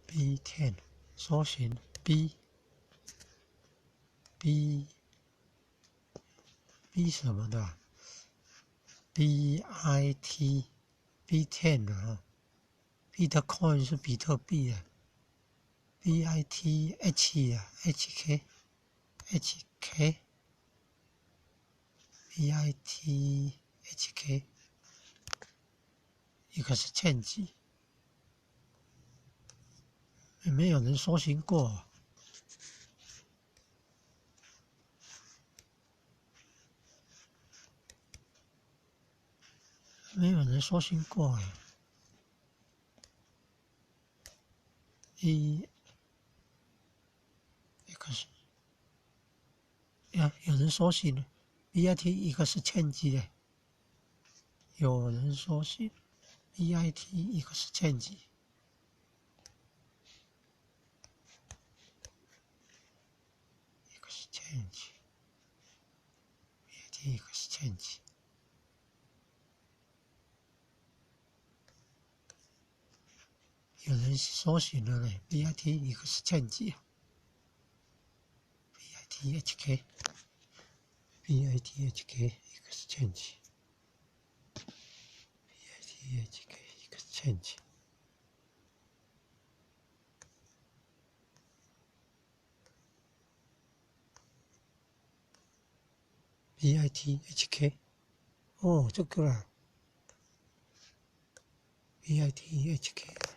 B10 搜尋 B B B 什麼的？BIT B10 啊，Bitcoin 是比特幣啊，BITH 啊，HK HK BITHK exchange，沒有人搜尋過。沒有人搜尋過哎，E X 呀，有人搜尋 BIT exchange 的，有人搜尋 BIT exchange exchange BIT exchange。有人搜尋了嘞，BIT exchange BITHK BITHK exchange BITHK exchange BITHK 哦，這個啦，BITHK。